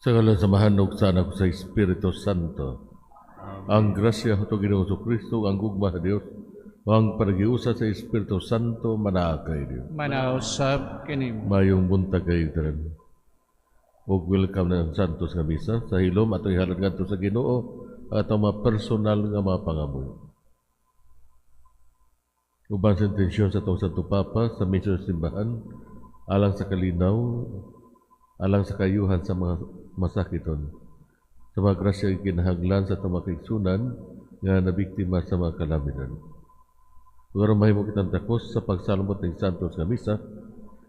Sa ngalan sa Amahan ug sa Anak sa Espiritu Santo. Ang grasya sa Ginoong Kristo, ang gugma sa Dios, ang panaghiusa sa Espiritu Santo manaa kay Dios. Manaa usab kanimo. Maayong buntag kayo tanan. Ug welcome na ang Santos nga misa sa hilom ato ihalad ngadto sa Ginoo ang atong mga personal nga mga pangamuyo. Uban sa intensyon sa atong Santo Papa sa misyon sa simbahan alang sa kalinaw, alang sa kayuhan sa mga masakiton, sa mga grasya kinahanglan sa atong mga kaigsunan nga nabiktima sa mga kalamidad. Ug aron mahimo kitang takos sa pagsalmot ng Santos nga Misa,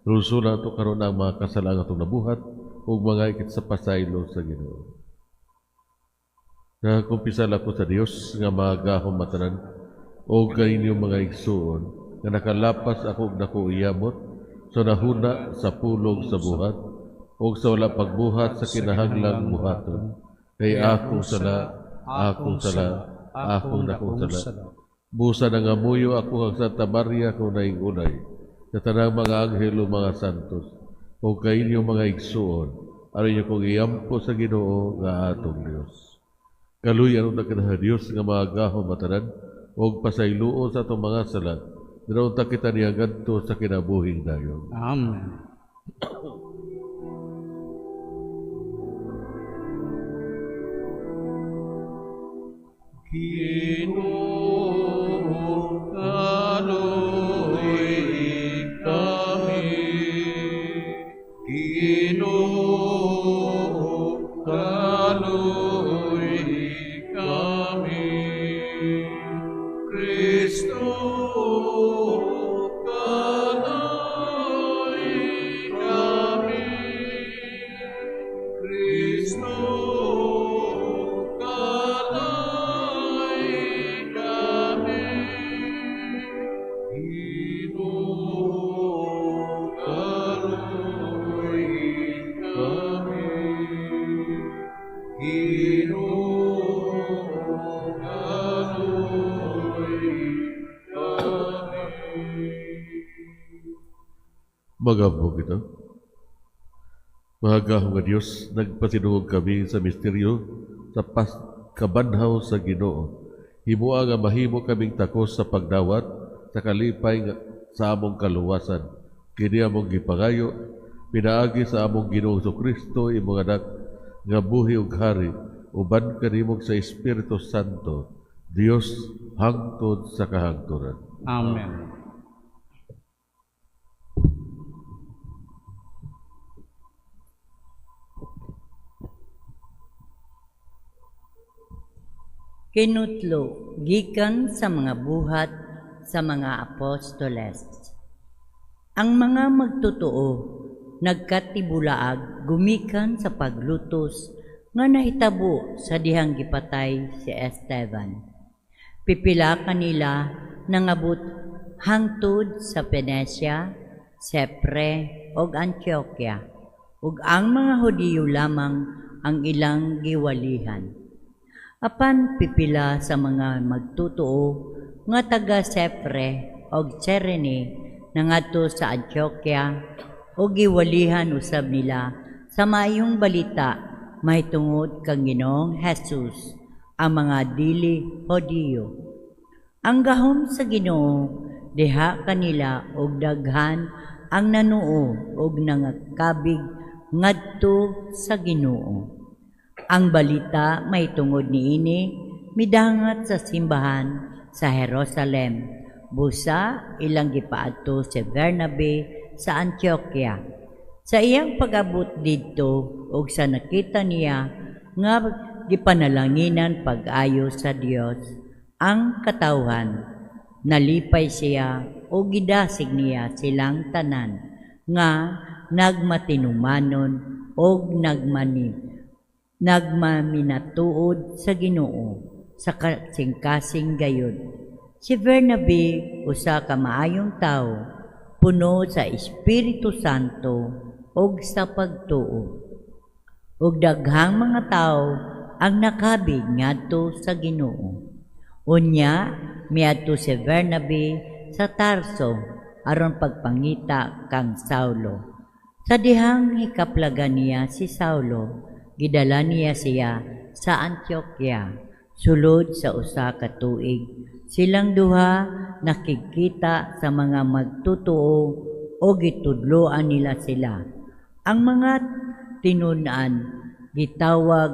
rulsula ato karon ang mga kasalang atong nabuhat ug mga ikit sa pasaylo sa Ginoo. Nagakumpisal ako sa Dios nga magahom matanan o kaninyong mga igsuon nga nakalapas ako og dako iyamot sa nahuna sa pulog sa buhat o sa wala pagbuhat sa kinahanglang buhaton. Kay akong sala, akong sala, akong dakong sala. Busa nangamuyo ako ang Santa Maria kung naingulay, sa tanang mga anghel o mga santos, o kainyong mga igsuon, aron inyo kong iampo sa Ginoo nga atong Dios. Kaluyan unta kita sa Dios nga magahom matanan, og pasayloon sa atong mga sala, dira unta kita niya ngadto sa kinabuhing dayon. Amen. Ginoo, kaluoy kami. Ginoo, kaluoy kami. Kristo, kaluoy kami. Kristo, kaluoy kami. Ginoo, kaluoy kami. Ginoo, kaluoy kami. Magampo kita. Mahagahom nga Dios, nagpatinungog kami sa misteryo sa kabanhaw sa Ginoo. Himoa nga mahimo kaming takos sa pagdawat sa kalipay nga sa among kaluwasan. Kini among gipangayo pinaagi sa among Ginoong Kristo, imong anak nga buhi ug hari uban kanimo sa Espiritu Santo, Dios hangtod sa kahangturan. Amen. Kinutlo gikan sa mga buhat sa mga apostoles. Ang mga magtotoo nagkatibulaag gumikan sa paglutos nga nahitabo sa dihang gipatay si Esteban. Pipila kanila nangabot hangtod sa Venecia, Sepre ug Antioquia, ug ang mga Hudiyo lamang ang ilang giwalihan. Apan pipila sa mga magtotoo nga taga Sepre og Cirene nangadto sa Antioquia ug giwalihan usab nila sa maayong balita mahitungod kang Ginoong Jesus ang mga dili Hudiyo. Ang gahom sa Ginoo diha kanila og daghan ang nanuo og nangakabig ngadto sa Ginoo. Ang balita mahitungod niini midangat sa simbahan sa Jerusalem. Busa ilang gipaadto si Bernabe sa Antioquia. Sa iyang pag-abot didto og sa nakita niya nga gipanalanginan pag-ayo sa Dios ang katawhan, nalipay siya o gidasig niya silang tanan nga nagmatinumanon og nagmaminatuod sa Ginoo sa kasing-kasing gayud. Si Bernabe usa ka maayong tawo, puno sa Espiritu Santo ug sa pagtuo. Ug daghang mga tawo ang nakabig ngadto sa Ginoo. Unya miadto si Bernabe sa Tarso aron pagpangita kang Saulo. Sa dihang hikaplagan niya si Saulo, Gidala niya siya sa Antioquia sulod sa usa ka tuig. Silang duha nakigkita sa mga magtutoo o gitudloan nila sila. Ang mga tinun-an gitawag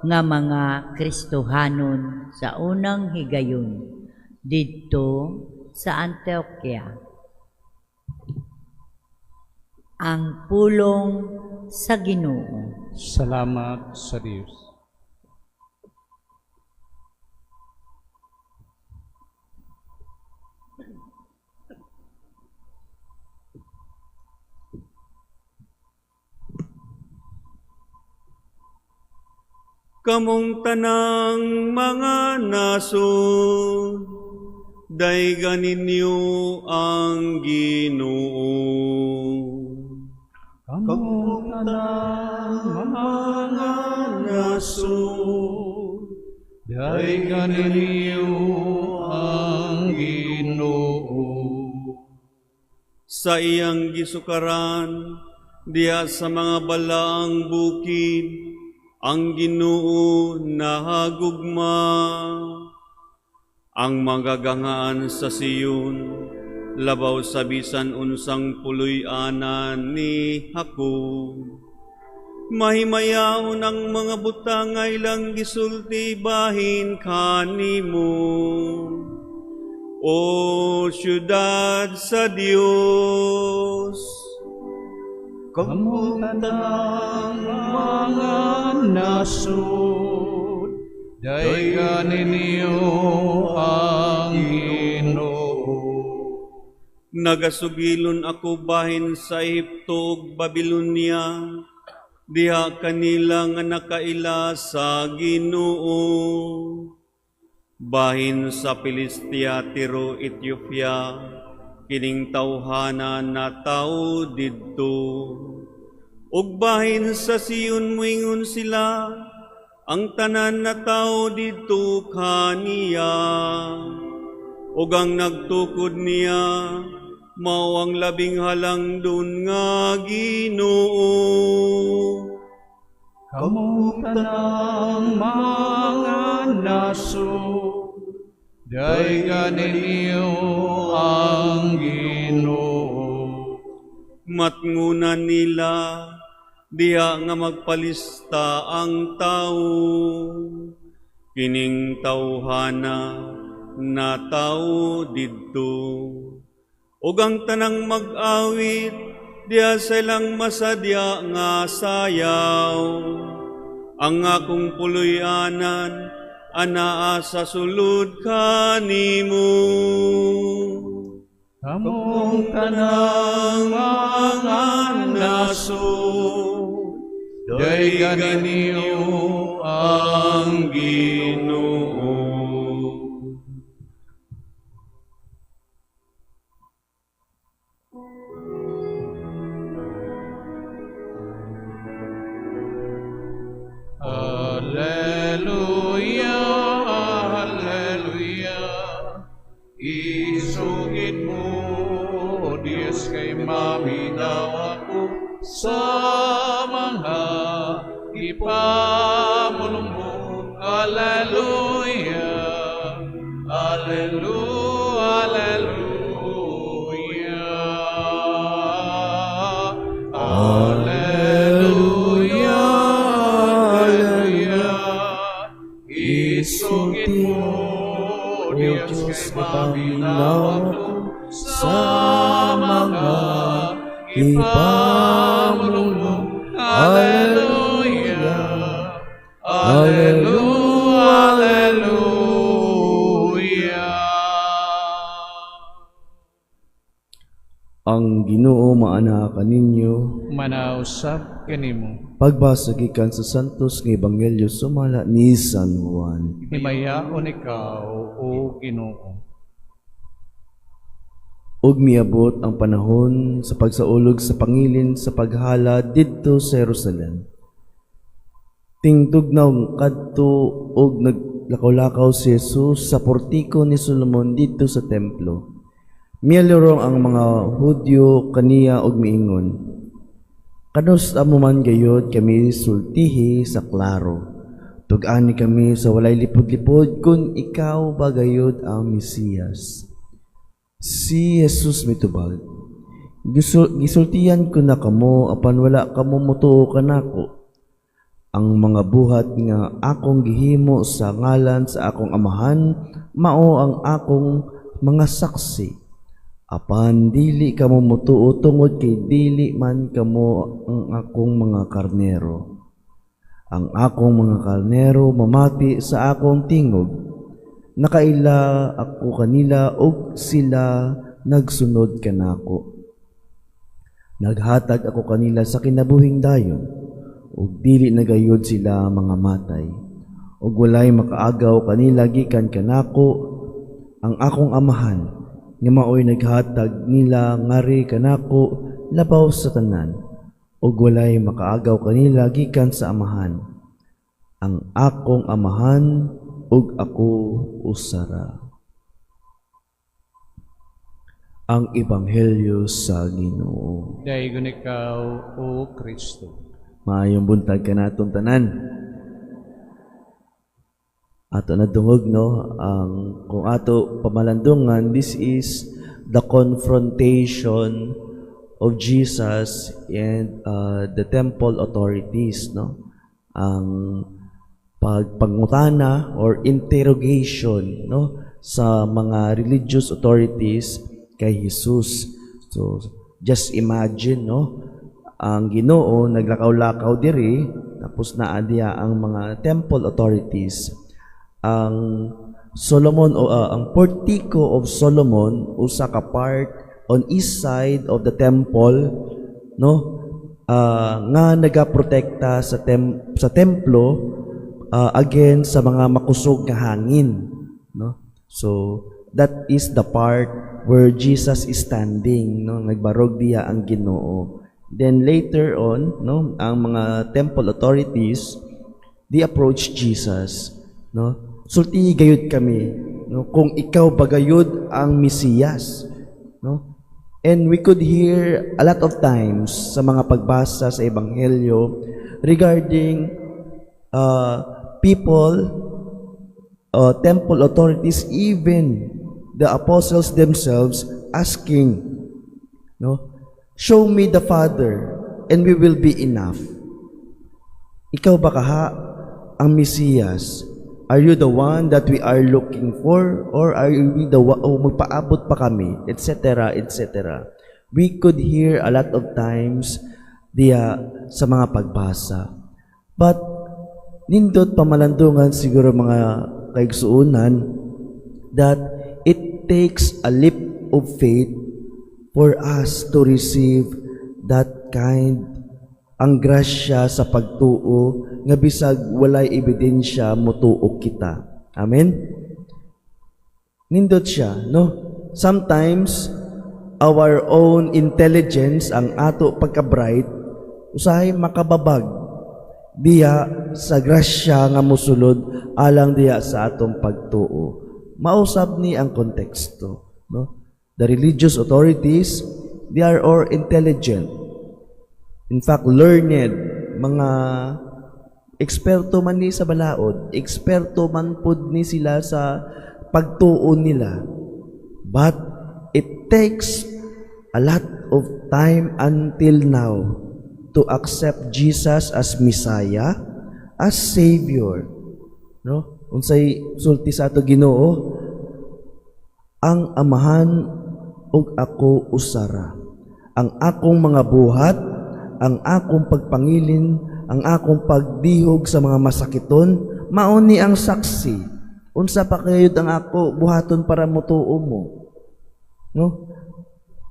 nga mga Kristohanon sa unang higayon didto sa Antioquia. Ang pulong sa Ginoo. Salamat sa Dios. Kamong tanang mga nasod, daygan ninyo ang Ginoo. Kamong tanang mga nasod, daygan ninyo ang Ginoo. Sa iyang gisukaran, diha sa mga balaang bukid, ang Ginoo nahagugma. Ang magagangaan sa Siyon, labaw sa bisan unsang puloy-anan ni Jacob. Mahimayaon ang mga butang nga ilang gisulti bahin kanimo. O siyudad sa Dios, Kamong tanang mga nasod, daygan ninyo ang Ginoo. Nagasugilon ako bahin sa Ehipto ug Babilonia, diha kanila nga nakaila sa Ginoo. Bahin sa Pilistia, Tiro, Ethiopia, kining tawhana na tao didto. Ug bahin sa Sion moingon sila, ang tanan na tao didto kaniya. Ug ang nagtukod niya, mao ang labing halangdon nga Ginoo. Kamong tanang mga nasod, daygan ninyo ang Ginoo. Matngunan nila, diha nga magpalista ang tao. Kining tawhana na tao didto. Ug ang tanang mag-awit, diha sa ilang masadya nga sayaw. Ang akong puloy-anan, anaa sa sulod kanimo. Kamong tanang mga nasod, daygan ninyo ang Ginoo. Alleluia, Alleluia. Isugid mo, O Diyos, kay maminaw ako sa mga ipamulong mo. Alleluia, Alleluia, Alleluia. Alleluia, Alleluia. Isugid mo, O Diyos, kay maminaw ako sa mga ipamulong mo. Alleluia, Alleluia, Alleluia. Ang Ginoo maana kaninyo. Manausab kanimo. Pagbasa gikan sa Santos nga Ebanghelyo sumala ni San Juan. Himayaon ikaw, O Ginoo. Ug miabot ang panahon sa pagsaulog sa pangilin sa paghala didto sa Jerusalem. Tingtugnaw kadto og naglakaw-lakaw si Jesus sa portiko ni Solomon didto sa templo. Mialirong ang mga Hudyo kaniya og miingon, Kanus-a mo man gayod kami sultihi sa klaro? Tug-ani kami sa walay lipod-lipod kung ikaw ba gayod ang Mesiyas. Si Jesus mitubag, "Gisultihan ko na kamo apan wala kamo motuo kanako. Ang mga buhat nga akong gihimo sa ngalan sa akong Amahan mao ang akong mga saksi. Apan dili kamo motuo tungod kay dili man kamo ang akong mga karnero. Ang akong mga karnero mamati sa akong tingog. Nakaila ako kanila ug sila nagsunod kanako. Naghatag ako kanila sa kinabuhing dayon ug dili na gayud sila mangamatay. Ug walay makaagaw kanila gikan kanako. Ang akong Amahan nga maoy naghatag nila ngari kanako labaw sa tanan, ug walay makaagaw kanila gikan sa Amahan. Ang akong Amahan ug ako usa ra." Ang Ebanghelyo sa Ginoo. Daygon ikaw, O Kristo. Maayong buntag kanatong tanan. Ato na dungog, no, ang kung ato pamalandungan, this is the confrontation of Jesus and the temple authorities, no, ang pagpangutana or interrogation, no, sa mga religious authorities kay Jesus. So just imagine, no, ang Ginoo naglakaw-lakaw diri, tapos naa diya ang mga temple authorities. Ang Solomon o ang Portico of Solomon, usa ka part on east side of the temple, no, nga nagaprotekta sa templo against sa mga makusog nga hangin, no. So that is the part where Jesus is standing, no. Nagbarog diya ang Ginoo. Then later on, no, ang mga temple authorities, they approach Jesus, no. "Sulti gayud kami, no, kung ikaw ba gayud ang Mesiyas," no. And we could hear a lot of times sa mga pagbasa sa Ebanghelyo regarding people, temple authorities, even the apostles themselves asking, no, "Show me the Father and we will be enough. Ikaw ba kaha ang Mesiyas? Are you the one that we are looking for or are we the one o magpaabot pa kami?" Etc., etc. We could hear a lot of times diya sa mga pagbasa. But nindot pamalandungan siguro, mga kaigsuunan, that it takes a leap of faith for us to receive that kind ang grasya sa pagtuo nga bisag walay ebidensya, motuo kita. Amen? Nindot siya, no? Sometimes our own intelligence, ang ato pagka-bright, usahay makababag diya sa grasya nga mosulod alang diya sa atong pagtuo. Mausab ni ang konteksto, no? The religious authorities, they are all intelligent. In fact, learned, mga eksperto man ni sa balaod, eksperto man pud ni sila sa pagtuo nila. But it takes a lot of time until now to accept Jesus as Messiah, as Savior. No? Unsay sulti sa ato Ginoo? "Ang Amahan ug ako usa ra. Ang akong mga buhat, ang akong pagpangilin, ang akong pagdihog sa mga masakiton, mao ni ang saksi. Unsa pa kayod ang ako buhaton para motuo mo?" No?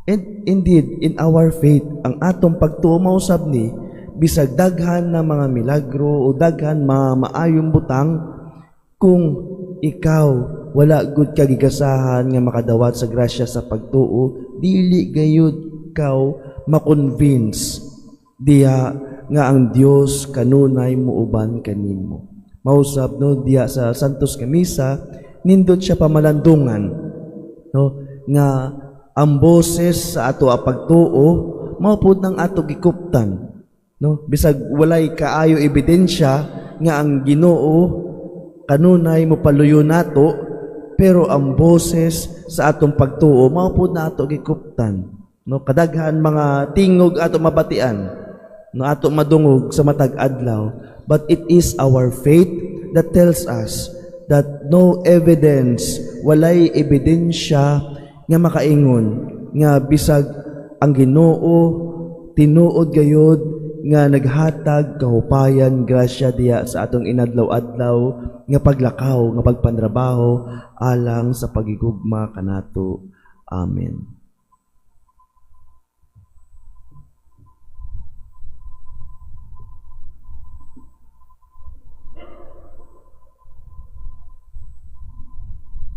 And indeed, in our faith, ang atong pagtuo mausab ni bisag daghan na mga milagro o daghan mga maayong butang, kung ikaw wala gud ka gigasahan nga makadawat sa grasya sa pagtuo, dili gayud kaw ma-convince diya nga ang Dios kanunay muuban kanimo. Mausab, no, diya sa Santos nga Misa, nindot siya pamalandungan, no, nga ang boses sa ato a pagtuo mao pud nang ato gikuptan. No, bisag walay kaayo ebidensya nga ang Ginoo kanunay mopaluyo nato, pero ang boses sa atong pagtuo mao pud na ato gikuptan. No, kadaghan mga tingog ato mabatian, no, ato madungog sa matag adlaw, but it is our faith that tells us that no evidence, walay ebidensya nga makaingon nga bisag ang Ginoo tinuod gayod nga naghatag kahupayan, grasya diya sa atong inadlaw-adlaw nga paglakaw, nga pagpanrabaho alang sa pagigugma kanato. Amen.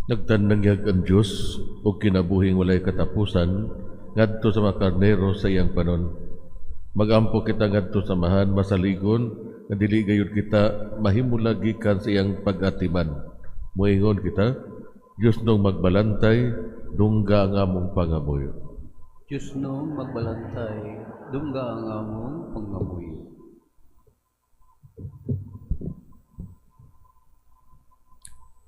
Nagtanangyag ang Dios og kinabuhing walay katapusan ngadto sa mga karnero sa iyang panon. Magampo kita ngadto sa Amahan masaligon nga dili gayud kita mahimulag gikan sa iyang pag-atiman. Moingon kita, Dios nung magbalantay, dungga ang among pangamuyo. Diyos nung magbalantay, dungga ang among pangamuyo.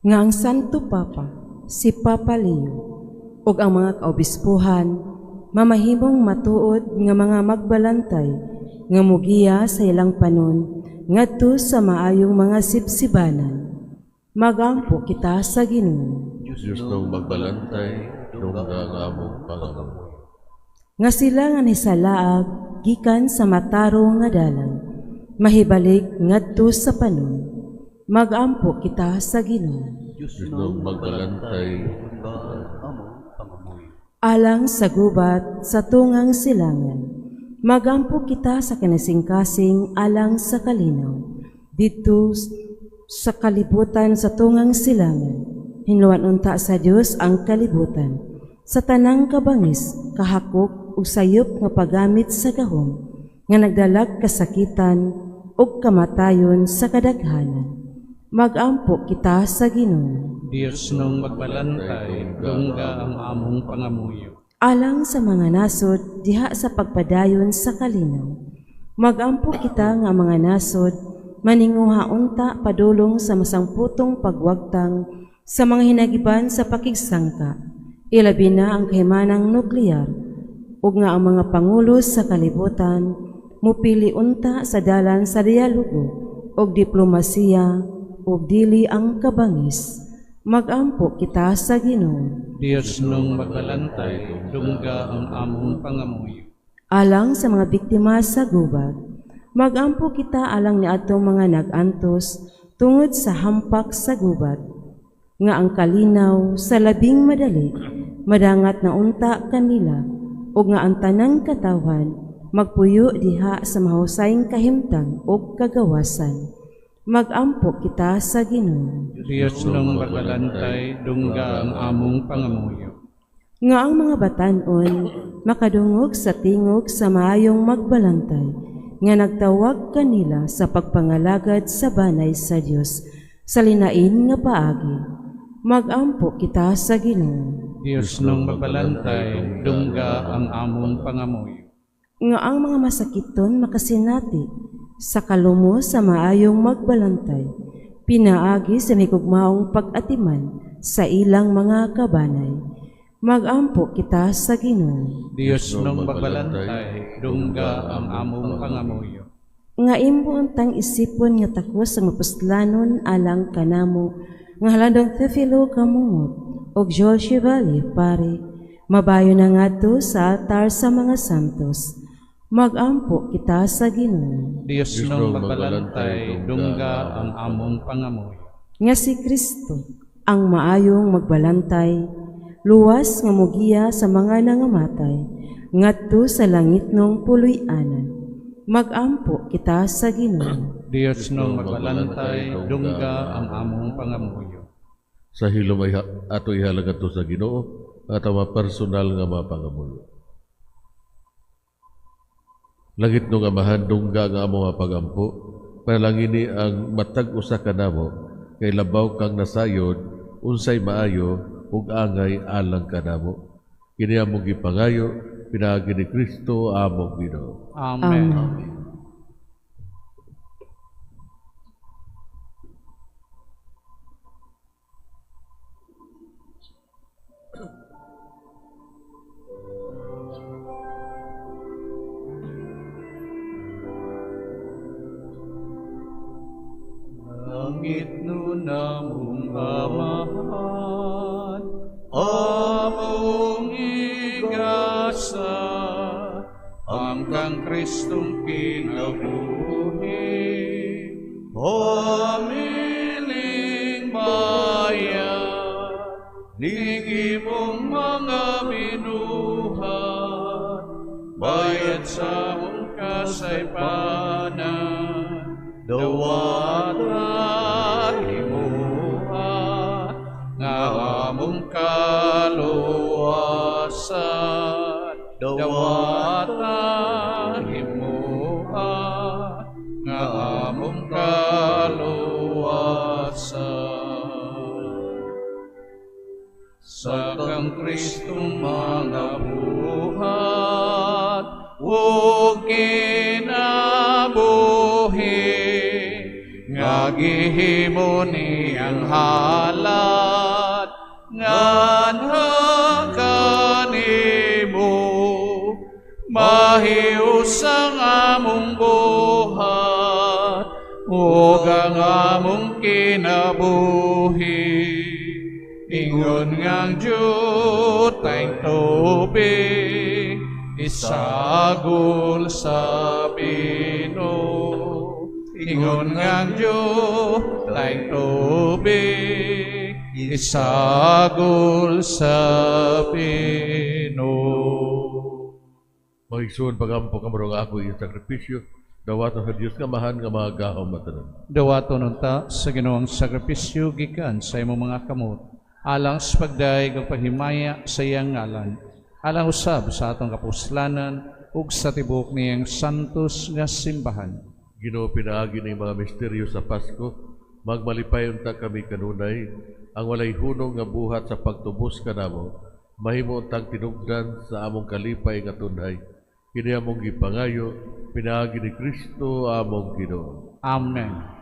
Nga ang Santo Papa, si Papa Leo, ug ang mga kaobispuhan, mamahimong matuod nga mga magbalantay, nga mugiya sa ilang panon, ngadto sa maayong mga sibsibanan. Magampo kita sa Ginoo. Diyos nung magbalantay, dungga ang among pangamuyo. Nga sila nga nisalaag gikan sa matarong nga dalan, mahibalik ngadto sa panon. Magampo kita sa Ginoo. Diyos Diyos nung nung magbalantay, dungga ang among pangamuyo. Alang sa gubat sa tungang silangan, magampo kita sa kinasingkasing alang sa kalinaw. Dito sa kalibutan sa tungang silangan, hinluan unta sa Dios ang kalibutan. Sa tanang kabangis, kahakok ug sayop nga paggamit sa gahom, nga nagdalag kasakitan ug kamatayon sa kadaghanan. Magampo kita sa Ginoo. Diyos nung magbalantay, dungga ang among pangamuyo. Alang sa mga nasod diha sa pagpadayon sa kalinaw. Magampo kita nga mga nasod maninguha unta padulong sa masangputong pagwagtang sa mga hinagiban sa pakigsangka, ilabi na ang kahimanang nuklear, ug nga ang mga pangulo sa kalibutan mupili unta sa dalan sa dialogo ug diplomasiya ug dili ang kabangis. Magampo kita sa Ginoo. Diyos nung magbalantay, dungga ang among pangamuyo. Alang sa mga biktima sa gubat, magampo kita alang niadtong mga nag-antos tungod sa hampak sa gubat, nga ang kalinaw sa labing madali madangat na unta kanila, ug nga ang tanang katawhan magpuyo diha sa mahusayng kahimtang ug kagawasan. Magampo kita sa Ginoo. Diyos nung magbalantay, dungga ang among pangamuyo. Nga ang mga batan-on makadungog sa tingog sa maayong magbalantay, nga nagtawag kanila sa pagpangalagad sa banay sa Dios sa linain nga paagi. Magampo kita sa Ginoo. Diyos nung magbalantay, dungga ang among pangamuyo. Nga ang mga masakiton makasinati sa kalumo sa maayong magbalantay, pinaagi sa migugmaong pag-atiman sa ilang mga kabanay. Magampo kita sa Ginoo. Diyos nung magbalantay, dungga ang among pangamuyo. Nga imo untang isipon nga takos sa mapuslanon alang kanamo, nga halandong Teofilo Kamungot og Joel Chevalier pare, mabayo na ngadto sa altar sa mga santos. Magampo kita sa Ginoo. Diyos nung magbalantay, dungga ang among pangamuyo. Nga si Kristo ang maayong magbalantay, luwas nga mugiya sa mga nangamatay, ngadto sa langitnong puloy-anan. Magampo kita sa Ginoo. Diyos nung magbalantay, dungga ang among pangamuyo. Sa hilom ay ato ihalag adto sa Ginoo at ang mga personal nga mga pangamuyo. Langit nung Amahan, dungga ang among mga pagampo, panalangini ang matag usa kanamo, kay labaw kang nasayod, unsay maayo, ug angay alang kanamo. Kini among gipangayo, pinaagi ni Kristo among Ginoo. Amen. Amen. Langit namong Amahan, among igasa ang kang Kristong kinabuhi. Pamiling bayan ning imong mga binuhat, bayad sa among kasaypanan, dawata himoha nga among kaluwasan, dawata himoha nga among kaluwasan. Sa kang Kristong mga buhat ug kinabuhi nga gihimo niyang halad nganha kanimo, mahius ang among buhat ug ang among kinabuhi. Ingon ngang dyutay tubig isagol sa bino, ingon ngang dyutay tubig isagol sa bino. Mga igsoon, pagampo kamo nga ako iyong sakripisyo, dawaton sa Dios nga Amahan nga mahagahom matanan. Dawaton unta sa Ginoo ang sakripisyo gikan sa imong mga kamot, alang sa pagdayeg ug paghimaya sa iyang ngalan, alang usab sa atong kapuslanan ug sa tibuok niyang santos nga simbahan. Ginoo, pinaagi ning mga misteryo sa Pasko, magmalipay unta kami kanunay ang walay hunong nga buhat sa pagtubos kanamo, mahimo untang tinubdan sa among kalipay nga tunhay. Kini among gipangayo pinaagi ni Kristo among Ginoo. Amen.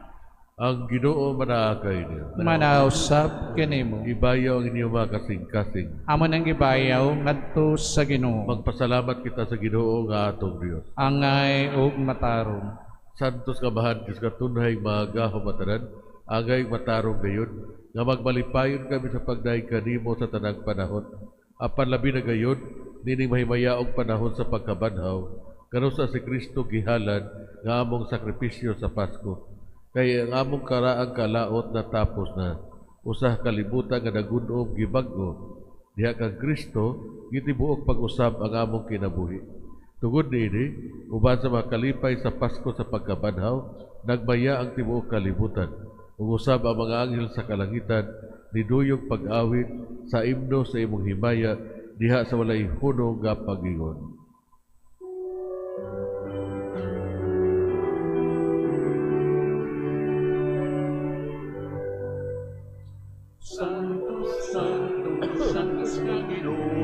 Ang Ginoo manaa kaninyo. Manausab kanimo. Ibayaw ang inyong mga kasing-kasing. Amo nang gibayaw ngadto sa Ginoo. Magpasalamat kita sa Ginoo nga atong Dios. Angay ug matarong. Santos nga Amahan, Dios nga tunhay mahagahom matanan, angay matarong gayon, nga magmalipayon kami sa pagdayeg kanimo sa tanang panahon. Apan labi na gayon, nining mahimayaong panahon sa pagkabanhaw, kanus-a si Kristo gihalad nga among sakripisyo sa Pasko. Kay ang among karaang kalaot natapos na, usa ka kalibutan nga nagun-om gibag-o, diha kang Kristo gitibuok pag-usab ang among kinabuhi. Tungod niini, uban sa mga kalipay sa Pasko sa pagkabanhaw, nagmaya ang tibuok kalibutan. Ug usab ang mga anghel sa kalangitan, niduyog pag-awit sa imno sa imong himaya, diha sa walay hunong nga pag-ingon. Santo, Santo, Santos nga Ginoo,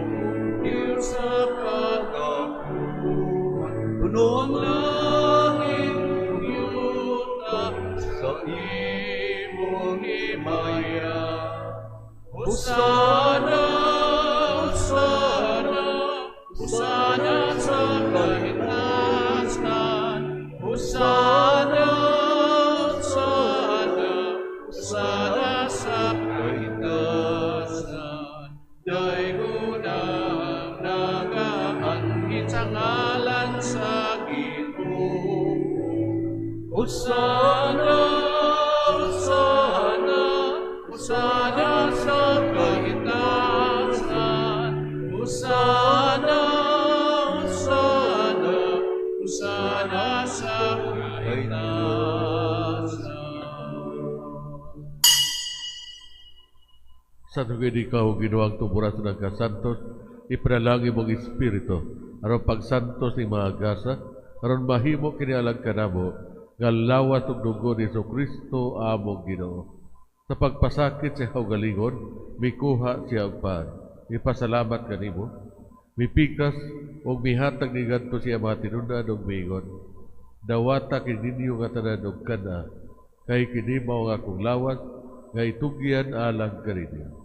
Dios sa kagahuman. Puno ang langit ug yuta sa imong himaya. Hosana, Hosana, Hosana sa kahitasan. Hosana, Hosana, Hosana sa kahitasan. Daygon ang nagaanhi sa ngalan sa Ginoo. Hosana, Hosana, Hosana sa kahitasan. Hosana, Hosana, Hosana sa kahitasan. Sa tugid ikaw, Ginoo, ang tuburan sa nagkasantos, ipanalangin mong Espiritu, aron pagsantos ning mga gasa, aron mahimo kini alang kanamo, nga lawas ug dugo ni Jesu-Kristo among Ginoo. Sa pagpasakit sa kaugalingon, mikuha siya og paan. Ipasalamat kanimo, mipikas ug mihatag ni ngadto siya mga tinun-an ug miingon, dawata kini ninyo nga tanan og kan-a, kay kini mao ang akong lawas nga itugyan alang kaninyo.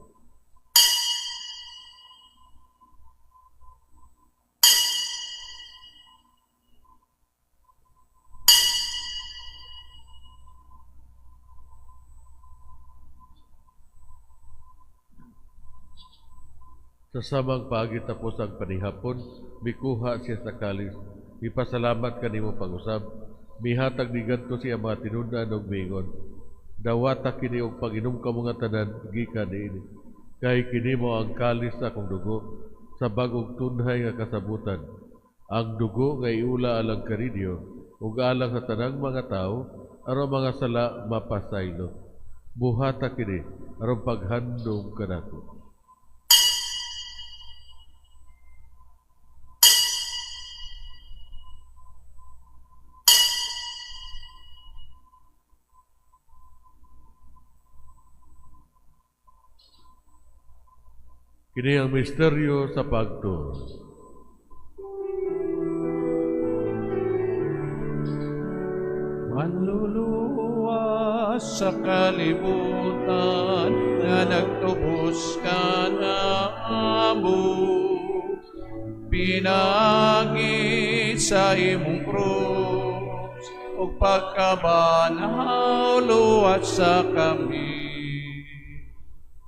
Sa samang paagi tapos ang panihapon, mikuha siya sa kalis, mipasalamat kanimo pag-usab, mihatag ni gadto siya mga tinun-an og miingon, dawata kini og pag-inom kamo nga tanan gikan niini. Kay kini mao ang kalis sa akong dugo sa bag-ong tunhay nga kasabutan. Ang dugo nga iula alang kaninyo ug alang sa tanang mga tawo aron mga sala mapasaylo. Buhata kini aron paghandom kanako. Kini ang misteryo sa pagtuo. Manluluwas sa kalibutan nga nagtubos kanamo, pinaagi sa imong krus ug pagkabanhaw luwas sa kami.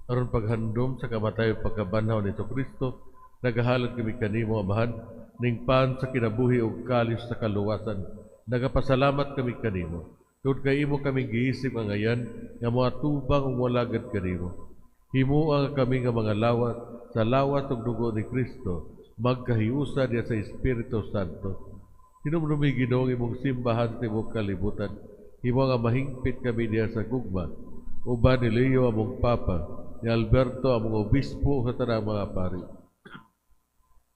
Aron paghandom sa kamatay ug pagkabanhaw ni Kristo, nagahalad kami kanimo, Amahan, ning pan sa kinabuhi ug kalis sa kaluwasan. Nagapasalamat kami kanimo tungod kay imo kami giisip ang ayan nga moatubang ug molagad kanimo. Himoa kami nga mga lawat sa lawat ug dugo ni Kristo, magkahiusa diha sa Espiritu Santo. Hinumdumi, Ginoo, ang imong simbahan sa tibuok kalibutan. Himoa nga mahingpit kami diha sa gugma. Uban ni Leo among Papa, ni Alberto among Obispo, sa tanang mga pari.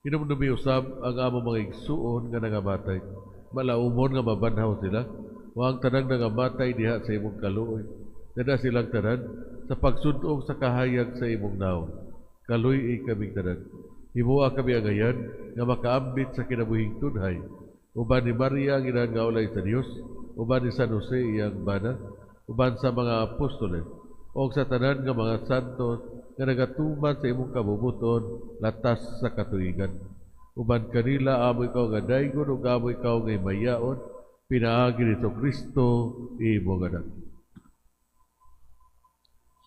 Hinumdumi usab ang among mga igsuon nga nangamatay. Malaumon nga mabanhaw sila, o ang tanang nangamatay diha sa imong kaluoy. Dada silang tanan sa pagsudong sa kahayag sa imong naong. Kaluy-i kaming tanan. Himoa kami angayan nga makaambit sa kinabuhing tunhay. Uban ni Maria ang inang nga ulay sa Dios, uban ni San Jose iyang bana, uban sa mga apostoles, o sa tanan nga mga santos nga nagatuman sa imong kabubuton latas sa katuigan. Uban kanila amo ikaw nga daygon ug amo ikaw nga himayaon, pinaagi ni Kristo imong anak.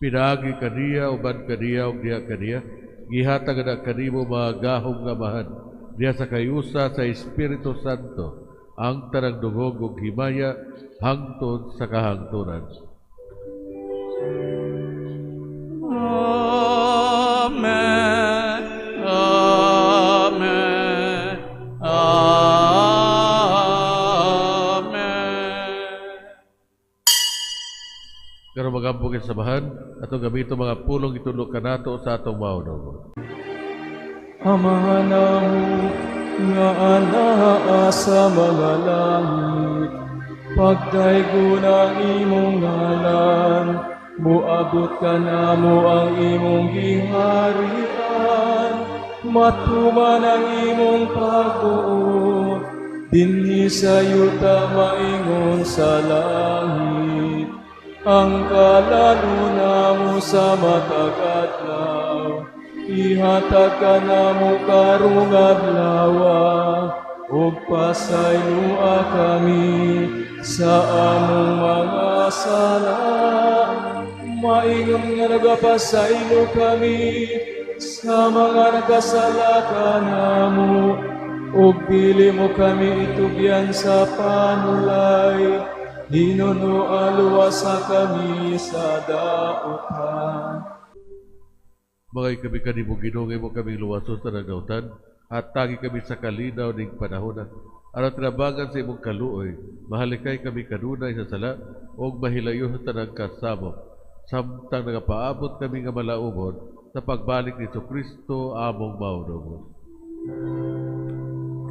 Pinaagi kaniya, uban kaniya ug diha kaniya, gihatag na kanimo mga gahom nga Amahan, diha sa kayusa sa Espiritu Santo, ang tanang dungog ug himaya hangtod sa kahangturan. Amen. Amen. Amen. Karon magampo kita sa Amahan, atong gamito mga pulong itudlo kanato sa atong maunong. Amahan namo nga anaa sa mga langit, pagdaygon ang imong ngalan, muabot kanamo ang imong giharian, matuman ang imong pagbuot, dinhi sa yuta maingon sa langit. Ang kalan-on namo sa matag adlaw, ihatag kanamo karong adlawa, ug pasayloa kami sa among mga sala, maingon nga nagapasaylo kami sa mga nagkasala kanamo, ug dili mo kami itugyan sa panulay, hinunoa luwasa kami sa dautan. Mga kami kanimo, Ginoo, imo kaming luwason sa nagautan, at tagi kami sa kalinaw ning panahona. Aron tinabangan sa imong kaluoy, mahalikay kami kanunay sa sala, ug mahilayo sa tanang kasamok, samtang nagapaabot kami nga malaumon sa pagbalik ni Kristo among maunong.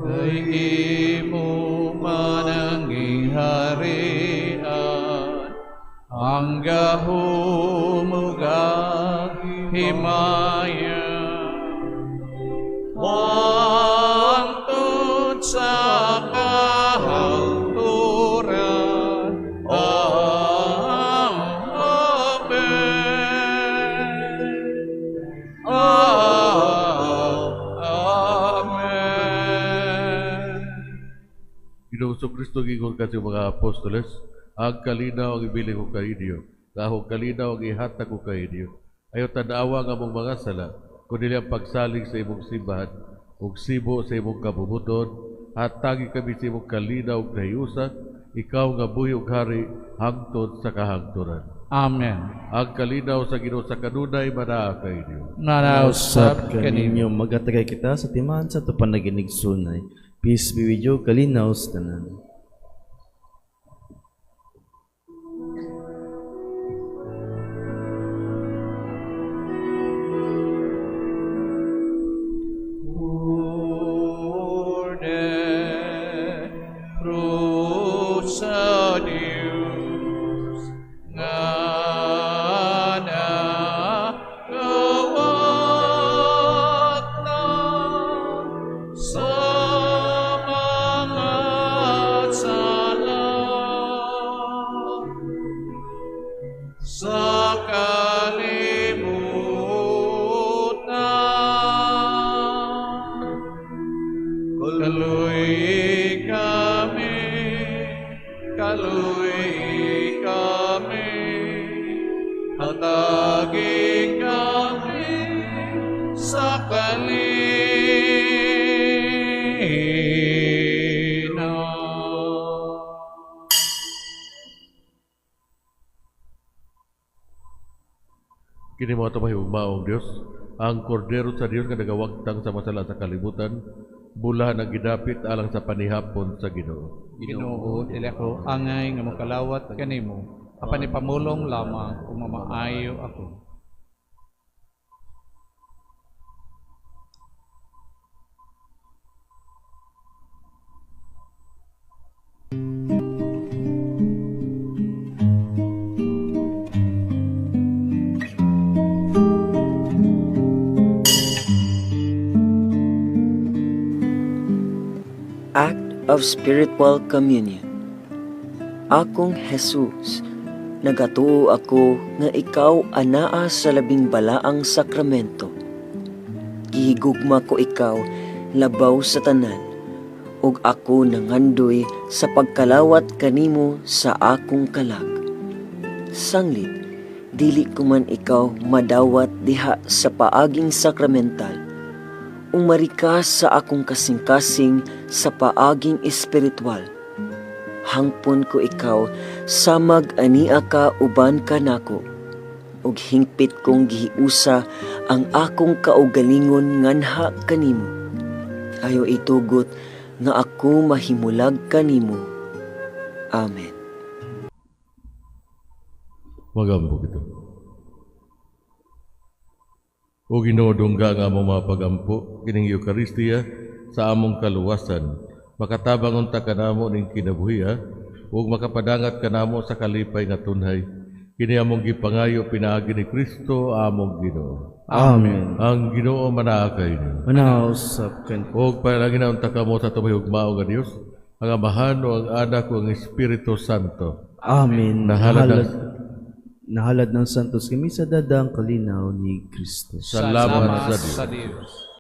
Kay imo man ang giharian, ang gahom ug ang himaya, hangtod sa kahangturan. Amen. Amen. Ginoong Kristo, giingon ka sa mga apostoles, ang kalinaw ang ibilin ko kaninyo, akong kalinaw ang ihatag ko kaninyo. Ayaw tanawa ang among mga sala, Kundi ang pagsalig sa imong simbahan ug sibo sa imong kabubuton, hatagi kami sa imong kalinaw ug kahiusa, ikaw nga buhi ug hari hangtod sa kahangturan. Amen. Ang kalinaw sa Ginoo sa kanunay manaa kaninyo. Manausab Kaninyo kaninyo. magatagay kita sa timaan sa ato panaginigsunay. Peace be with you, kalinaw sa tanan. Urde sa Dios nga nagawagtang sa mga sala sa kalibutan. Kaluy kami, kaluy kami, hatagi kami sa kalinaw. Kini mao atong mahigugmaong Dios, ang kordero sa Dios nga nagawagtang sa masala sa kalibutan, bulahan ang gidapit alang sa panihapon sa Ginoo. Ginoo, dili ako angay nga mokalawat kanimo, apan ipamulong lamang ug mamaayo ako. Act of Spiritual Communion. Akong Jesus, nagatuo ako nga ikaw anaa sa labing balaang sakramento. Gihigugma ko ikaw labaw sa tanan, ug ako nangandoy sa pagkalawat kanimo sa akong kalag. Sanglit, dili ko man ikaw madawat diha sa paaging sakramental, umari ka sa akong kasing-kasing sa paaging espiritual. Hangpon ko ikaw samag ania ka uban kanako, ug hingpit kong gihiusa ang akong kaugalingon nganha kanimo. Ayo itugot nga ako mahimulag kanimo. Amen. Magampo kita. O Ginoo, dungga nga among mga pagampo kining Eukaristiya sa among kaluwasan. Makatabang unta kanamo ning kinabuhiya ug makapadangat kanamo sa kalipay nga tunhay. Kini among gipangayo pinaagi ni Kristo among Ginoo. Amen. Ang Ginoo manaa kaninyo. Manausab kan. Og panalangin unta kamo sa atong mahigugmao nga Dios, ang Amahan o ang Anak o ang Espiritu Santo. Amen. Nahalad Nahalad ng Santos kami sa dadang kalinaw ni Kristo. Salamat sa Dios. Sa Dios.